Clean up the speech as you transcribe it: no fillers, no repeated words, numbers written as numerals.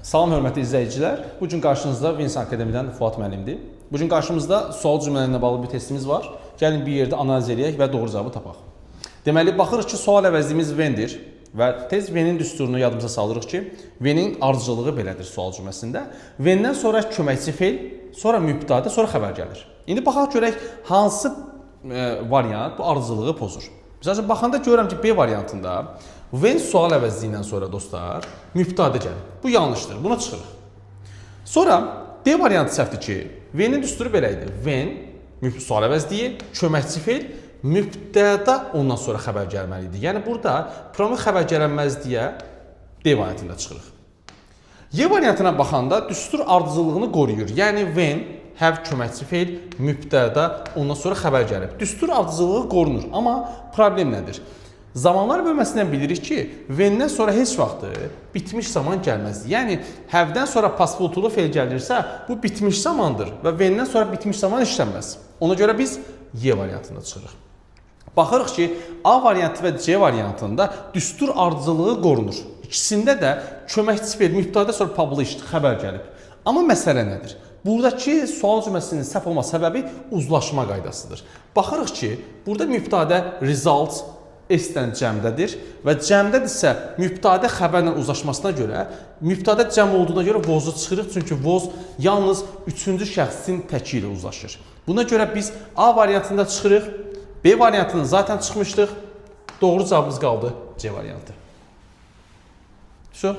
Salam hörmətli izləyicilər. Bu gün qarşınızda Vinson Akademidən Fuad müəllimdir. Bu gün qarşımızda sual cümlələrlə bağlı bir testimiz var. Gəlin bir yerdə analiz eləyək və doğru cavabı tapaq. Deməli, baxırıq ki, sual əvəzliyimiz when-dir və tez when-in düsturunu yadımıza salırıq ki, when-in ardıcıllığı belədir sual cümləsində. When-dən sonra köməkçi feil, sonra mübtəda, sonra xəbər gəlir. İndi baxaq görək hansı variant bu ardıcıllığı pozur. Məsəl üçün baxanda görürəm ki, B variantında when sual əvəzliyindən sonra, dostlar, mübtəda gəlir. Bu yanlışdır. Buna çıxırıq. Sonra D variantı səhvdir ki, when-in düsturu belə idi. When sual əvəzliyi, köməkçi feil, mübtəda, ondan sonra xəbər gəlməli idi. Yəni burada prompt xəbər gələnməz deyə D variantında çıxırıq. Y variantına baxanda düstur ardıcıllığını qoruyur. Yəni when, have köməkçi feil, mübtəda, ondan sonra xəbər gəlib. Düstur ardıcıllığı qorunur, amma problem nədir? Zamanlar bölməsindən bilirik ki, when-dən sonra heç vaxt bitmiş zaman gəlməz. Yəni have-dən sonra past future feil gəlirsə, bu bitmiş zamandır və when-dən sonra bitmiş zaman işlənməz. Ona görə biz Y variantında çıxırıq. Baxırıq ki, A variantı və C variantında düstur ardıcıllığı qorunur. İkisində də köməkçi feil, mübtəda, sonra published xəbər gəlib. Amma məsələ nədir? Buradakı sual cümləsinin səhv olma səbəbi uzlaşma qaydasıdır. Baxırıq ki, burada mübtəda results S-dən cəmdədir və cəmdədirsə, mübtəda xəbərlə uzlaşmasına görə, mübtəda cəm olduğuna görə was-u çıxırıq, çünki was yalnız üçüncü şəxsin təki ilə uzlaşır. Buna görə biz A variantında çıxırıq, B variantını zaten çıxmışdıq. Doğru cavabımız qaldı C variantı. Все.